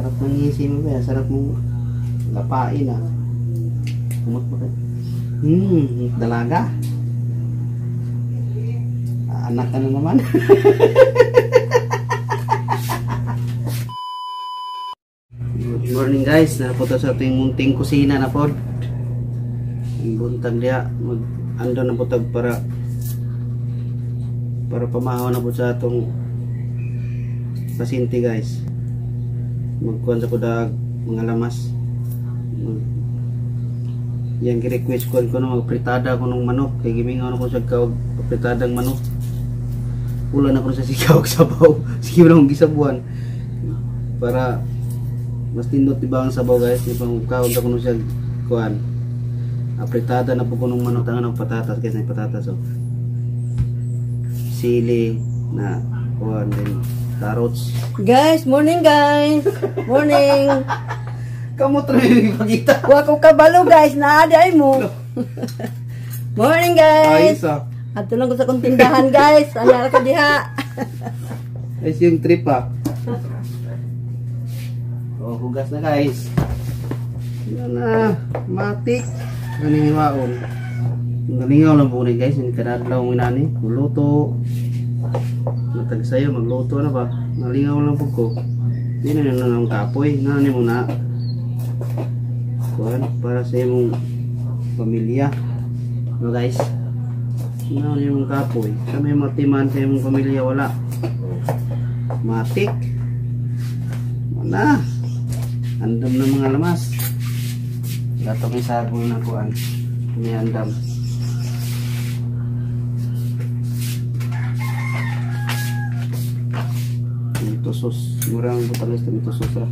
Sarap ng ngisi mo ba? Sarap mong lapain ah. Kumot ba kayo? Dalaga. Anak ka na naman. Good morning guys. Napunta sa ating munting kusina na pod. Ang buntag diya, mag-ando na butag para pamahaw na po sa atong pasinti guys. Magkuhan sa kudag mga lamas. Yang gi-request ko ko no magpritada ko nung manok kay gimingaw na ko sa kaog pritadang manok. Wala na ko sa sigaw sabaw. Sige lang gisabuan. Para mas tindot diba ang sabaw guys, di ba kaon ta kuno siya kuan. Apritada na po kunong manok tangan ng patatas guys, may patatas oh. Sili na kuan din, carrots. Guys, morning guys. Morning. Kamu try ipakita. Wa ko kabalo guys, naa di ay mo. Morning guys. Ayos ah. Adto lang ko sa kong tindahan guys. Ana ra ko diha. Guys, yung trip ah. Oh, hugas na guys. Yan na, matik. Naniniwaon. Nalingaw lang po ni guys, hindi kadadlaw ng inani. Magluto. Matag sayo, magluto na ba? Nalingaw lang po ko. Hindi na nang kapoy. Nani mo na. Kuan, para sa imong pamilya. No guys? Nani mong kapoy. Sa may matiman sa imong pamilya, wala. Matik. Wala. Andam ng mga lamas. Gato may sabon na kuan. May andam. Tomato sauce. Murang butang guys, tomato sauce ra.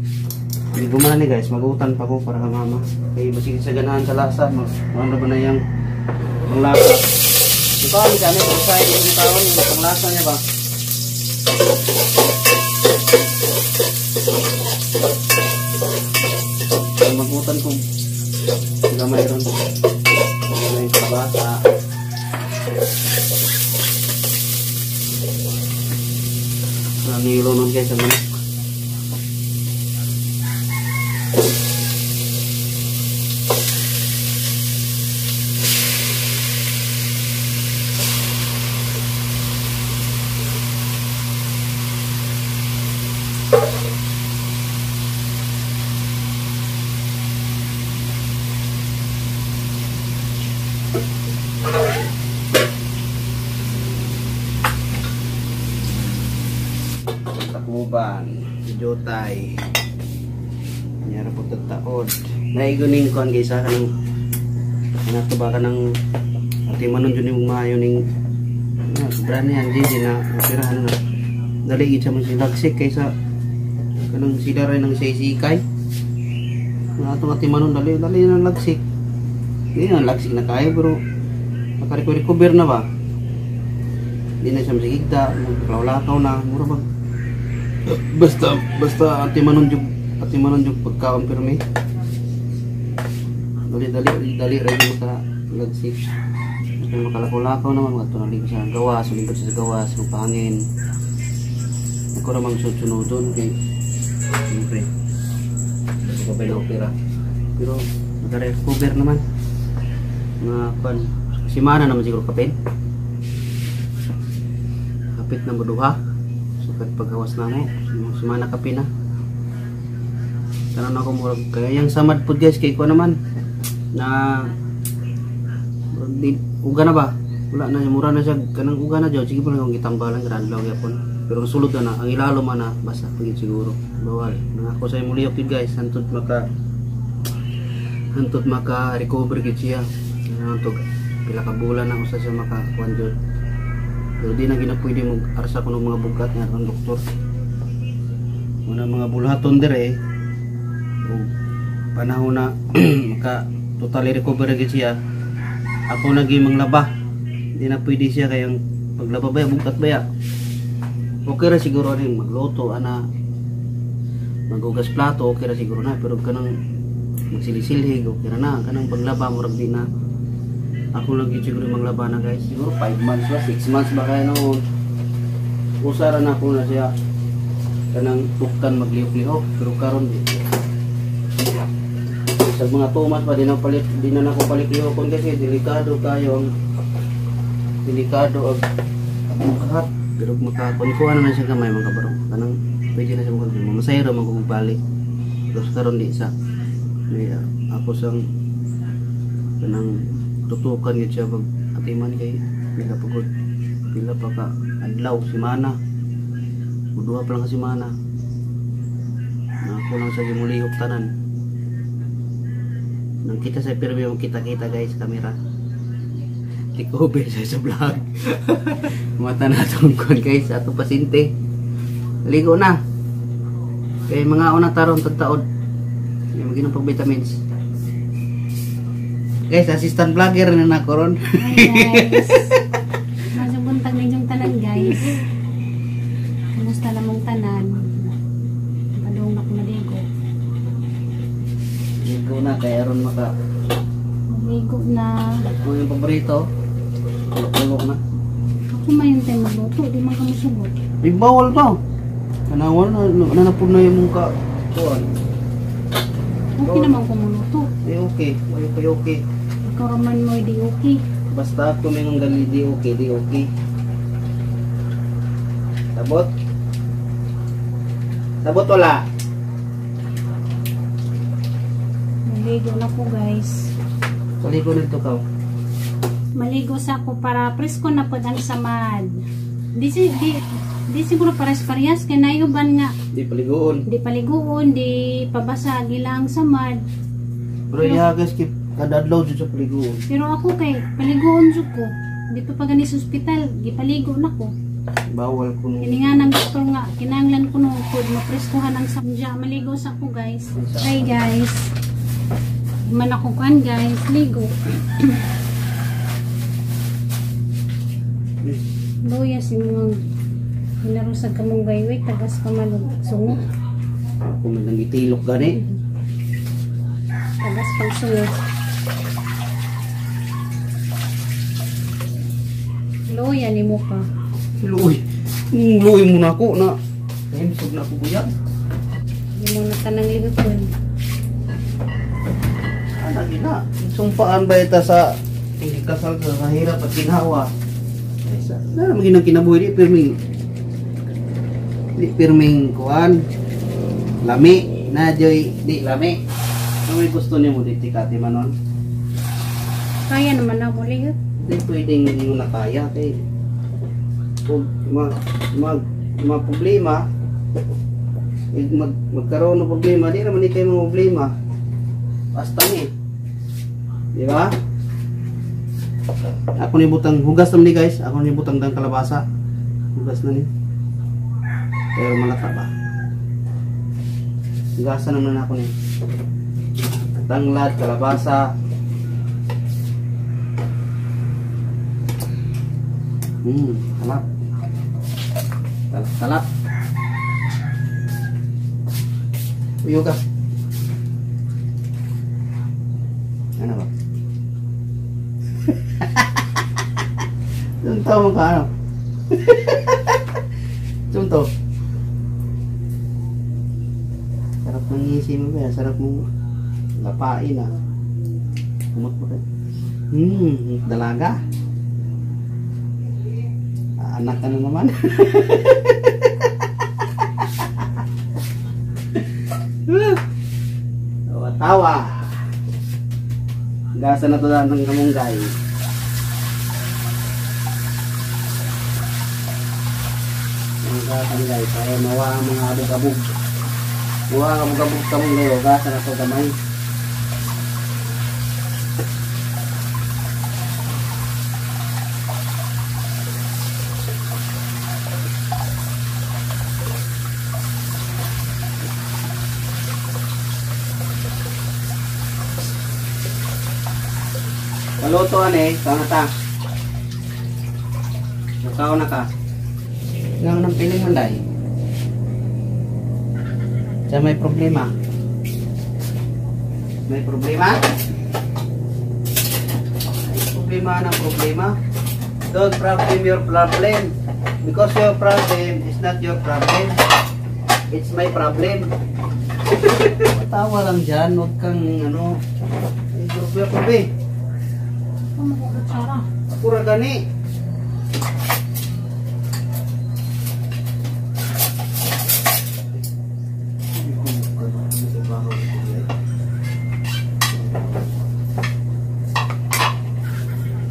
Hindi gumana guys, magutan pa ko para ka mama. Kay basig sa ganahan sa lasa, ano ba na yang panglasa. Ito ang kami usay yung taon yung panglasa niya ba. Magutan ko gamay ron. Gamay kalabasa. Nilo nun guys ang manok. Takuban, jotay. Nyara po taod. Naiguning kon guys sa kanang anak ba kanang ati manon jud nimong maayo ning sobra ni ang JJ na operahan na. Dali gid siya man silagsik kaysa kanang sila ray nang sisikay. Mga atong ati manon dali dali na lagsik. Di na lagsik na kayo pero naka-recover na ba? Di na siya masigigda, magklawlakaw na, mura ba? Basta ati manon jud pagkaon pirmi. Dali ra jud maka lagsik. Basta makalakaw-lakaw naman mga tunali sa gawas, lingkod sa gawas, pangin. Ako ra mang susunodon kay siyempre. Ako pa na opera. Pero naka-recover naman. Mga kwan, simana naman siguro kapin. Kapit na moduha. Sukat paggawas na mo, sumana kape na. Tanan ako murag kaya yang samad pud guys kay ko naman na di, uga na ba? Wala na mura na siya kanang uga na jud sige pa lang gitambalan kadlaw gyapon. Pero sulod na ang ilalo man na basta pagid siguro. Bawal. Nang ako sa imong liyok gid guys hantod maka recover gid siya. Hantod pila ka bulan na usa siya maka kuan jud. Pero di na gina pwede mag arsa ko ng mga bugat nga ang doktor. Muna mga bulhaton dire o panahon na maka totally recover gid siya. Ako nagi manglaba. Di na pwede siya kayang paglaba baya bugat baya. Okay ra siguro ning magluto ana maghugas plato okay ra siguro na pero kanang magsilisilhig okay ra na kanang paglaba murag di na. Ako lang yun siguro maglaba na guys. Siguro 5 months ba 6 months ba kaya noon. Usara na ako na siya. Kanang tuktan maglihok-lihok pero karon di. Sa mga 2 months pa di na nako palit lihokon kasi delikado kayo ang delikado ang bukat pero makakuan na siya gamay, mga kabarong, kanang pwede na siya makakuan, masayro man kung balik. Terus karon di sa may ako sang kanang tutukan gid siya pag atiman kay pila pagod pila pa ka adlaw, semana o duha pa lang ka semana na ako lang sa gimulihok tanan. Nang kita sa pirmi yung kita-kita, guys, kamera. Take over siya sa vlog. Mata na itong kuan, guys, ato pasyente. Ligo na. Kay mga una taron tagtaod. Yung maginom pag vitamins. Guys, assistant vlogger na nako ron. Hi guys. Maayong buntag ninyong tanan, guys. Kumusta namong tanan? Padung na ko maligo. Ligo na kay aron maka Maligo na. Kung yung paborito. Tulog na. Ako mayon tayo magluto, di man ka musugot. Di bawal to. Kanawal na na na na yung ka kuan. Okay naman ko muluto. Di okay, okay okay. Ikaw raman mo di okay. Basta ako may gali di okay, di okay. Sabot? Sabot wala? Maligo na ko, guys. Paligo nito ka. Maligo sa ako para presko na pod ang samad. Di siguro pares parehas kay nayuban nga Di paliguon. di paliguon, di pabasa gilang samad. Pero iya guys, keep kada adlaw jud sa paliguon. Pero ako kay paliguon jud ko. Dito pa gani sa ospital, gipaligo na ko. Bawal ko Kini nga ng doktor nga kinahanglan ko no pod mapreskuhan ang samja. Maligo sa ako, guys. Hi guys. Man ako kuan, guys, ligo. Luya si mga hinarusag kamunggay wait tagas pa man og sungo. Ako man nang gitilok gani. Tagas pag sungo. Luya ni mo pa. Luoy. Luoy mo na ako na. Himsog na ako kuya. Di mo na tanang ligakon. Ana gina. Sumpaan ba ita sa tinggi kasal sa hirap at ginhawa? Ay, sa na naman ginang kinabuhi di pirming kuan lami na joy di lami. Ano may gusto niyo mo di tikati manon? Kaya naman na mo ligot. Di pwedeng hindi mo na kaya kay kung ma, mag ma problema eh, magkaroon ng problema di naman di kayo mga problema basta ni, di ba? Ako ni butang hugas naman ni, guys, ako ni butang dang kalabasa, hugas na ni, pero malata ba hugasan naman ako ni tanglad kalabasa. Talap. Talap, talap. Uyo ka. Ano ba? Tunto mo ka ano? Tunto. Sarap ng ngisi mo ba? Sarap mong lapain ah. Kumot mo kayo. Dalaga. Anak ka na naman. Tawa-tawa. Gasa na to ng kamunggay. Ang gasa ni guys, para mawa ang mga abog-abog. Mawa ang abog-abog kamunggay, o gasa na to gamay. Paluto ane, kangata. Nakaw na ka. Nang nang piling manday. Sa may problema. May problema? May problema na problema. Don't problem your problem. Because your problem is not your problem. It's my problem. Tawa lang dyan, huwag kang ano. Ay, grupo ako be. Ako makukutsara. Ako ra gani.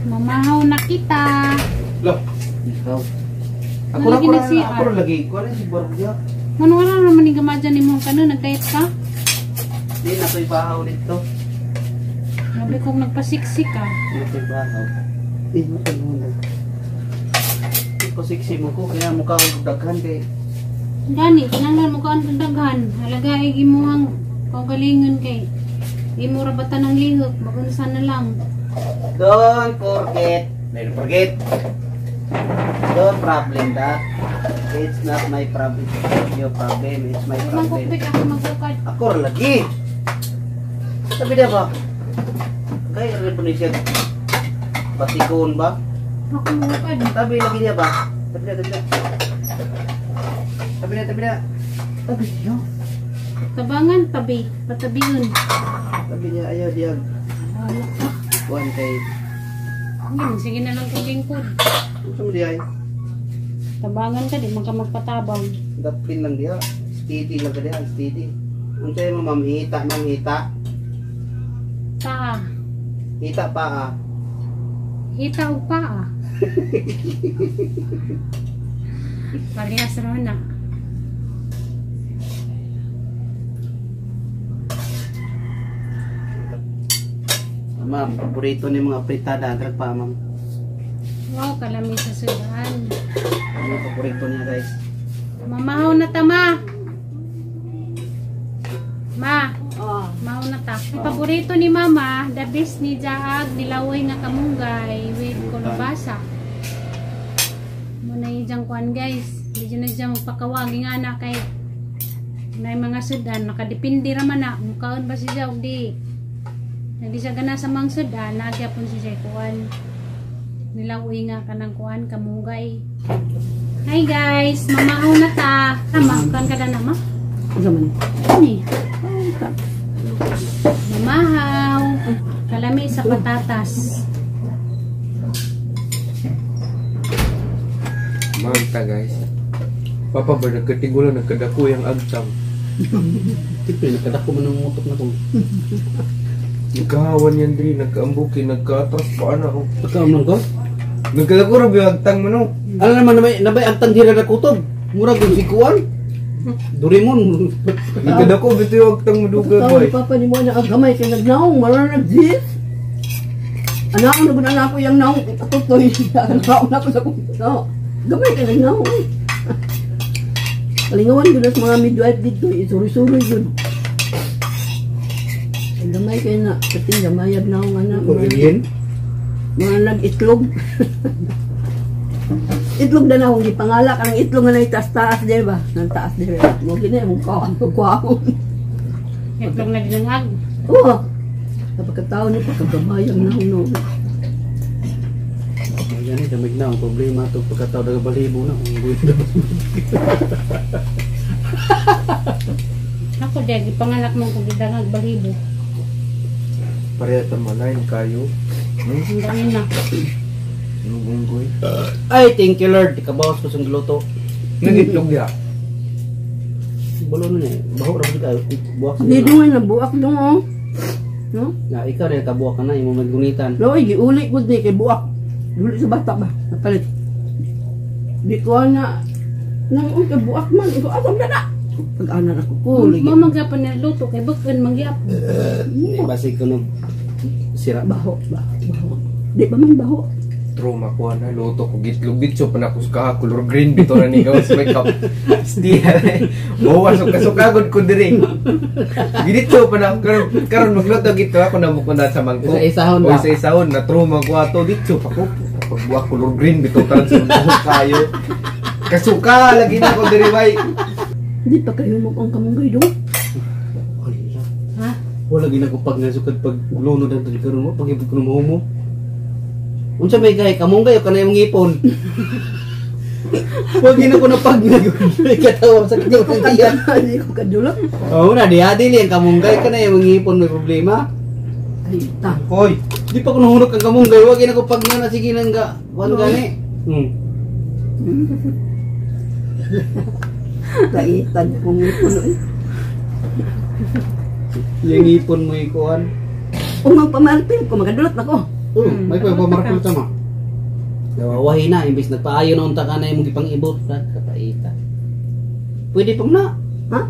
Mamahaw na kita. Loh, ikaw. Ako Ano ra, ako ra, ginasian? ako ra lagi. Kuha rin si Borgia. Ano wala naman ni gamadyan ni mong kano, nag-diet ka? Di na ko'y bahaw dito. Grabe kong nagpasiksik ka. Di na ko'y bahaw. Di mo kanuna. Pasiksi mo ko, kaya mukha akong daghan kay. Gani, kinahanglan mo ka ang daghan. Halaga ay gimuhang kaugalingon kay imo ra bata ng lihok, bagunsa na lang. Don't forget. Don't forget. Don't problem that. It's not my problem. It's your problem. It's my Mang problem. kukbik ako magbukad. Ako ra lagi. Sabi niya ba? Kaya rin po ni siya. Batikon ba? Ako magbukad. Tabi lagi niya ba? Tabi na, tabi na. Tabi na, tabi na. Tabi niya. Tabangan, tabi. Patabiyon. Tabi niya, ayaw diya. Wala ka. Kuhan kay. Yun, sige na lang kong lingkod. Ano mo diya? Tabangan ka, di man ka magpatabang. Dapin lang diya. Steady lang ka diya. Steady. Ang sa'yo mo, ma'am, hita, ma'am, hita. Taa. Hita pa ah. Hita o paa. Parehas raw na. Ma'am, paborito ni mga apritada. Drag pa, ma'am. Wow, kalami sa sudan. Ano yung paborito niya, guys? Mamahaw na ta, ma. Ma, Oh. mahaw na ta. Ang paborito ni mama, the best ni Jaag, nilaway nga kamunggay with kulubasa. Muna yung diyang kuan, guys. Hindi dyan na siya magpakawagi nga na kay na yung mga sudan, nakadepende raman na. Mukaon ba siya og di? Hindi siya gana sa mga sudan, nagyapon siya kuan. Nilaway nga kanang kuan, kamunggay. Hi guys, mamahaw na ta. Tama, kuan ka na ma? Ano man? Ani? Mamahaw. Kalami sa patatas. Manta guys. Papa ba nagkatigulo nagkadako yung agtang. Siyempre, nakadako man ang utok na to. Nagkahawan yan diri, nagkaambuki, nagkaatras pa ana ko. Pagkaam lang ko? Nagkadako ra ba yung agtang mo no? Alam naman, nabay ang tandira na kutob. Murag yung sikuan. Doraemon. Nagkadako bito yung agtang mo duga Pagkatao boy. ni Papa ni mo na gamay kay nagnaong wala nag-zip. Anak na gud anak ko yang naong itutoy. Naong na ko sa kuto. Gamay kay nagnaong. Kalingawan gud sa mga midwife dito, isuri-suri gud. Gamay kay na, pati gamayag naong anak. Korean. Mga nag-itlog. Itlog na na akong gipangala kanang itlog nga naitaas-taas di ba? Nang taas di ba? Mo gini mong kaon kwaon. Itlog na dinangag. Oo. Kapag katao ni pagkagamay ang naong no. Yan eh, damig na ang problema ito pagkatao daga balibo na. Ang gulo na. Ako di gipangalak mo kung gidangag balibo. Pareha ta malain kayo. Ang dami na. Nugunggoy. Ay, thank you Lord. Kabawas ko sa luto. Nagitlog ya. Balo na eh. Baho ra gud ayo. Buwak sa Di dungan na buak dong oh. No? Na ikaw rin kabuak ka na imo maggunitan. Loy giuli gud ni kay buak. Giuli sa bata ba? Napalit. Di ko na nang uy kay buak man iko asam na na. Pag ana ako ko lagi. Mo magyapon na luto kay bukan mangyapon. Di basig kuno sira. Baho, baho, baho. Di ba man baho? Trauma ko na luto ko gitlog bitso pa na ko sa color green bito na ni gawas makeup. Still. Bawa suka suka gud ko diri. Gidito pa na karon karon magluto gito ako na mo sa mangko. Isa-isahon O ba? isa-isahon na trauma ko ato ditso pa ko. Pagbuak color green bito tanan sa buhok kayo. Kasuka lagi na ko diri bay. Di pa kayo mo ang kamunggay dong. Wala. Ha? Wala ginagupag nga sukad pag luno na dito karon mo pag ibig ko mo. Unsa may gay kamunggay o kanay mong ipon. Wag na ko napag katawa sa kanya ng tiyan. Hindi ko kadulot. Oo na, diha dili ang kamunggay ka na yung ngipon may problema. Ay, ta. Hoy, Di pa ko nahunok ang kamunggay, wag na ko pag nga na sige nang ga kuan gani. Laitan kong ngipon oy. Yung ngipon mo ikuan. Umang pamarpil ko makadulot na ko. Oh, may pa pamarkol sama. Wawahi na imbis nagpaayo na unta ka na imong gipang-ibot ka kapaita. Pwede pang na. Ha?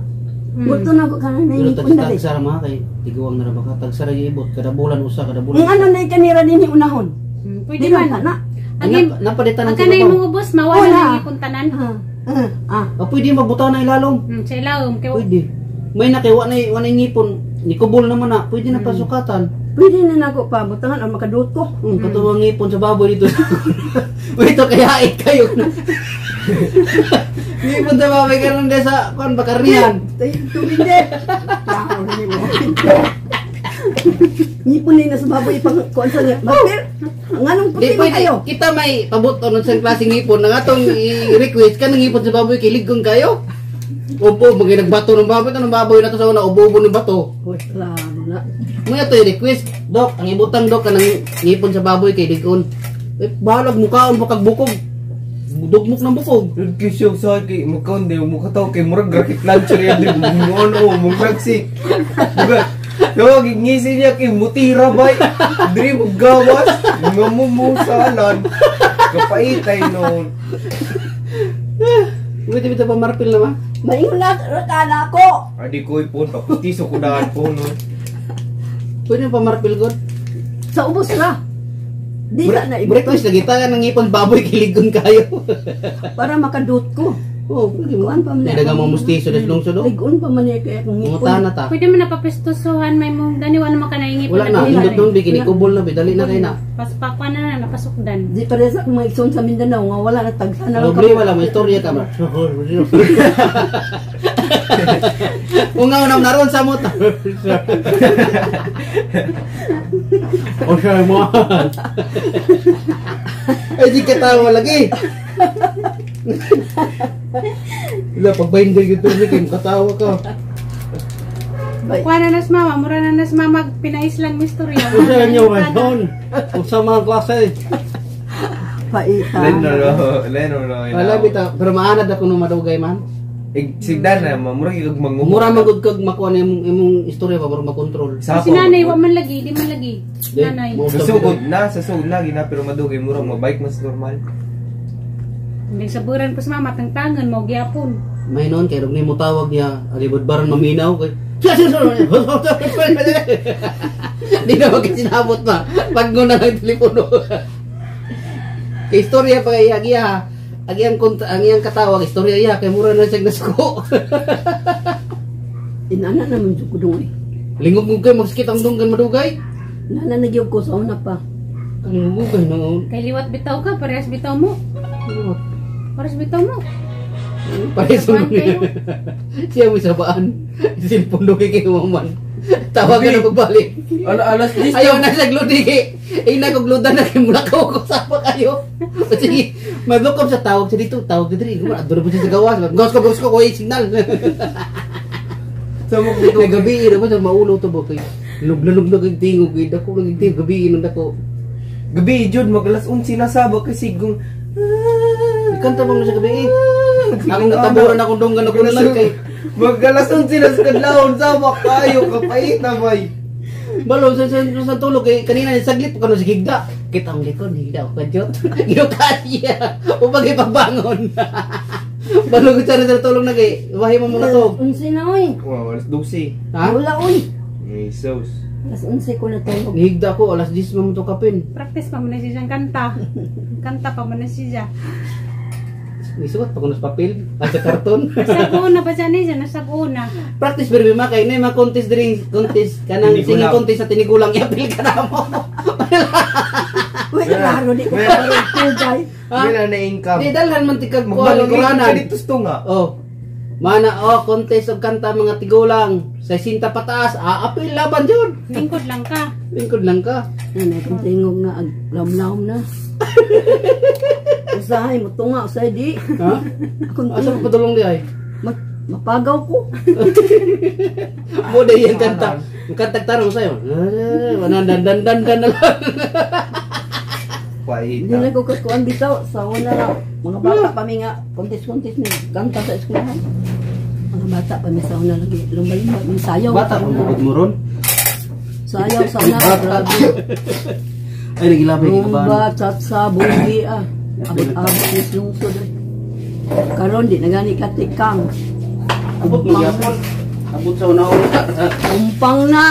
Buto na ko kana na Pero ngipon dali. tagsara mga kay tiguang na ra ba ka tagsara yung ibot kada bulan usa kada bulan. Ang ano na kanira din unahon. Pwede Di man. man na. Ang Napalitan ang ng kanay kibabaw. mong ubos, mawala Wala. na ngipon tanan. Ah, ah. Ah, pwede mabuta na ilalom. Sa ilawom kay Pwede. May na kay wa na ngipon, nikubol naman na, pwede na pasukatan. Pwede na nako pa butangan ang makadulot ko. Katuwang ngipon sa baboy dito. Wait, to kaya ay kayo na. Ngipon sa baboy karon de sa kuan bakarnihan. Tay tubig de. Tao ni mo. Ngipon ni na sa baboy pang kuan sa marpil. Ang anong Di puti man pwede. kayo. Kita may pabuto nun sa klaseng ngipon na atong i-request ka ng ngipon sa baboy kay ligon kayo. Opo, magay nagbato ng baboy, tanong baboy na to sa una, ubo-ubo ng bato. Uy, klaro na. Mga to i-request, Dok, ang ibutang dok kanang ngipon sa baboy kay ligon. Eh, balag mukhaon pa kag bukog. Dugmok ng bukog. Lord kisyo sa kay mukaon di mo kataw kay murag rocket launcher yan di mo ano mo gagsi. Buga. Yo ngisi niya kay mutira bay. Diri mo gawas ngamumusalan. Kapaitay noon. Pwede bitaw pa marpil na ma? Maingon na kana ko. Adi ko ipon paputiso ko daan po no. Pwede pa marpil god. Sa ubos ra. Di na na ibutang Request lagi ta ng ngipon baboy kay ligon kayo. para makadulot ko. Oh, pwede mo. Kuan pa man. May daga mo mustiso des lungsod oh. Ligon pa man eh, kaya kung ngipon. Mungutahan na ta. Pwede man napapistusuhan may mong dani wala man ka naingipon. Wala na, hindot nun, bikini kubol na, bidali na kayo na. Paspakwa na na napasukdan. Di parehas akong mga igsoon sa Mindanao nga wala na tagsa na lang Problema lang, may istorya ka ba? Ungaw na naroon sa mo ta. O siya mo. Ay, di ka tawa lagi. Wala, pag-binder yung tuloy, kayo katawa ka. Bay. Kuha na nas mama, mura na nas mama pinaislang mo istorya. O siya niyo, ngayon. O sa mga klase. Paita. Leno no, leno no. Wala, bitaw. Pero maanad ako nung madugay man. Sigdan na murag ikag manguho. Mura man gud kag makuha na imong istorya ba para makontrol. Si nanay wa man lagi, di man lagi. Nanay. Sa sugod na gina pero madugay murag mabike mas normal. Hindi saburan ko sa mama tangtangan mo gyapon. May noon kay rog mo tawag niya alibod baran maminaw kay. Di na magkasinabot pa. Pag na ng telepono. Kay istorya pa kay agiya. Ang iyang ang iyang katawag istorya iya kay mura na siya nasuko. Inana naman jud ko dong eh. Lingog mo kay magsikit ang dunggan madugay. Nana na gyud ko sa una pa. Ang gugay na. Kay liwat bitaw ka, parehas bitaw mo. Parehas bitaw mo. Parehas mo. Siya mo sabaan. Silpon do kay man. Tawagan na pagbalik. Alas 10. Ayaw na sa gludi kay. Ay na ko gludan na kay mula ko ko sapa kayo. Sige, maglukop sa tawag sa dito, tawag dito. Adto na po siya sa gawas. Gawas ko koy signal. Sa mo ko Nagabi ra ba sa maulo to ba kay. Lugnanog na kay tingog kay dako lang tingog gabi nang dako. Gabi jud mag alas 11 na saba kasi gung Kanta mo sa gabi. Akong nataburan akong donggan ako na lang kay mag alas 11 na sa kadlawon saba kayo kapait na bay. Balo sa sa tulog kay kanina saglit pa kano si Gigda. Kita ang likod higda ko kadyot. Ginukaya. Upag ipagbangon. Balo ko sa tulog na kay wahi mo mga tog. 11 na oy. Wow, alas 12. Ha? Wala oy. May sauce. Alas 11 ko natulog. Nihigda ko alas 10 mo to kapin. Practice pa man na siya kanta. Kanta pa man na siya. Nisuot pa ko sa papel at sa karton. Nasa una pa siya niya, nasa una. Practice pero ma kay na mga contest diri contest kanang singing contest sa tinigulang iapil ka na mo. Uy, klaro di ko karon tugay. Wala na income. Di dalhan man tikag ko Magbalik kuranan. ka dito nga. Oh. Mana oh contest og kanta mga tigulang. Sa sinta pataas, aapil laban jud. Lingkod lang ka. Lingkod lang ka. Nanay kong tingog nga lamlam na. Usahay mo tunga usahay di. Ha? Akong Asa tingog. pa padulong di ay? Mapagaw ko. Mo day ang kanta. Ang kanta tarong sayo. Dan dan dan dan dan na lang. Hindi na ko kakuan bitaw sa una na mga bata pa mi nga kontis-kontis ni kanta sa eskwelahan. Mga bata pa mi sa una lagi lumba-lumba mi sayaw. Bata pa bukod mo ron. Sayaw sa una. Grabe. Ay nagilabay ka ba? Rumba, tsatsa, bugi ah. Abot-abot ni lungsod. Karon di na gani katikang. Abot mo gyapon. Abot sa una-una. Umpang na.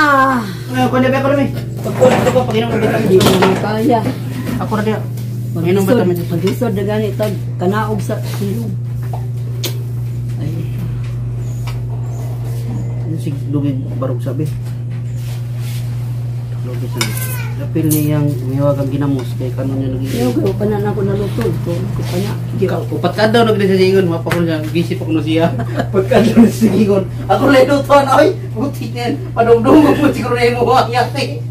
Ay, ko na ba ko na. Pagkulit ko pag-inom ng Di vitamin. na kaya. Ako ra diya. Pag-inom vitamin. Pag-isod na gani tag kanaog sa silong. Ay, Sig dugig barog sabi. Lugi sa Apil niyang miwag ang ginamos kay kanon niya naging. Yo ko pa na ako naluto ko ko pa na. Di Upat ka daw nagdi sa ingon, mapa ko niya, busy pa ko na siya. Pagka daw sa ingon, ako lang lutuan oy, buti niyan, padungdung mo siguro na imo ang yati.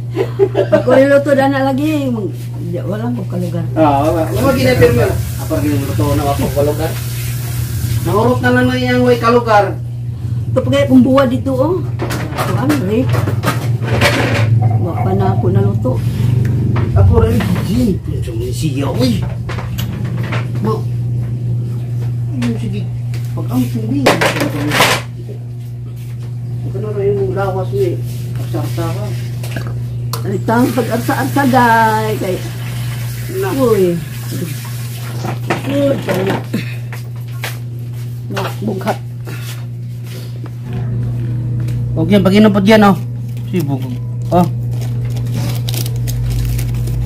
Ako niluto dana lagi. Di wala ko kalugar. Ah, wala ginapirma. Ako ra ginaluto na ako kalugar. Nangurot na lang na iyang way kalugar. Ito pa kaya kung buwa dito oh. Ito ano eh. Wa pa na ako naluto. Ako rin, Jin. Siya, uy. Ma. Ayun, sige. Pag ang tubig. Ito na rin yung lawas niya eh. Pagsarta ka. Ay, tang pag-arsa-arsa day. Kay, Na. uy. Good. Kaya. Na, bughat. Huwag yan, pag inupod yan, oh. Sibog. Oh.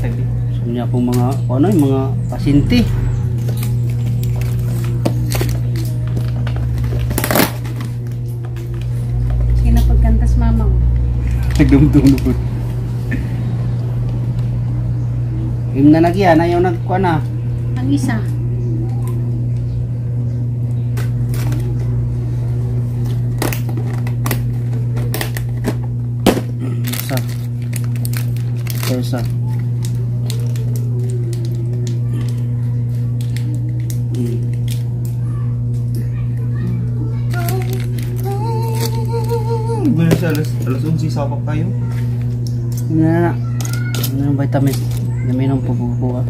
Sabi niya akong mga, ano, yung mga pasinti. Sige na pagkantas mama mo. Nagdumdum na po. Im na nagyan, ayaw nagkuha na. Ang isa. Isa. Isa, isa. Bueno, sa alas 11 sapap kayo. Yun na na. Ano yung vitamins? Naminom po po po ah.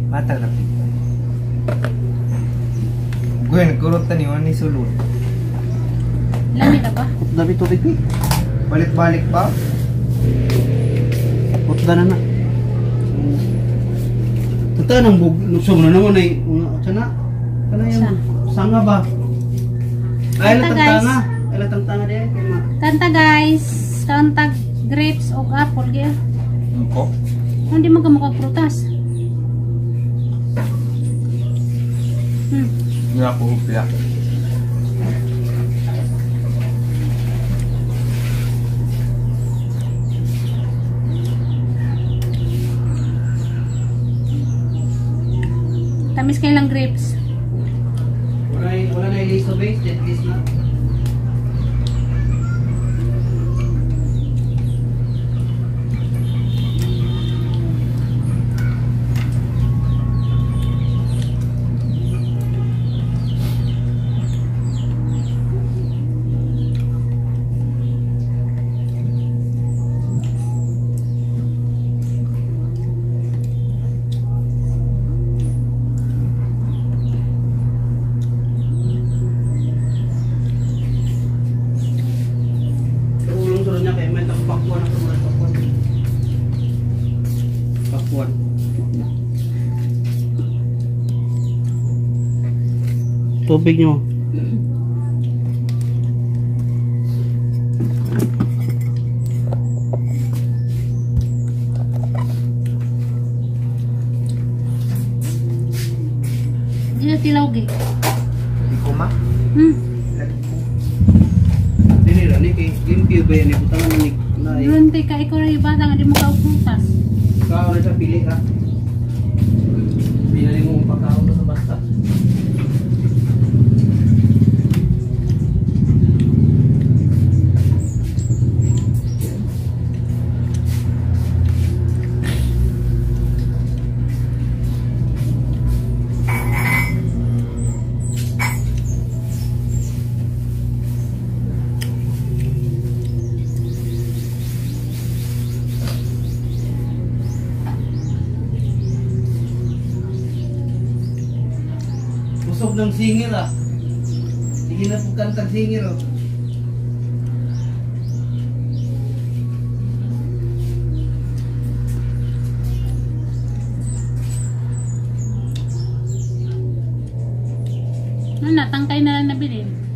Matag na. Gwen, kurot ta ni ni sulod. Lami na ba? Dami tubig ni. Balik-balik pa. Utda na na. Tata nang bug lusong na naman ay sana. Kana yung sanga ba? Ay Kanta, latang guys. tanga. Ay latang tanga di ay kay ma. Kanta guys. Kanta grapes o apple. Gaya. Ko? Hindi man ka mukhang prutas. Nga ko hupla. Tamis kayo lang grapes. Wala na liso base, at least na. Ulong sulo niya kay may pakwan ako mga pakwan. Pakwan. Tubig nyo. Hindi na tilawgi. Di ko ma. Lagi ko. Dili ra ni kay limpyo ba yan ibutangan ni na Grunte ka, ikaw na yung bata nga di mo ka prutas. Ikaw na sa pili ka. Pinali mo ang pagkaon sa basta. ng singer ah. Sige na po kantang singer oh. Ano na, tangkay na lang nabilin.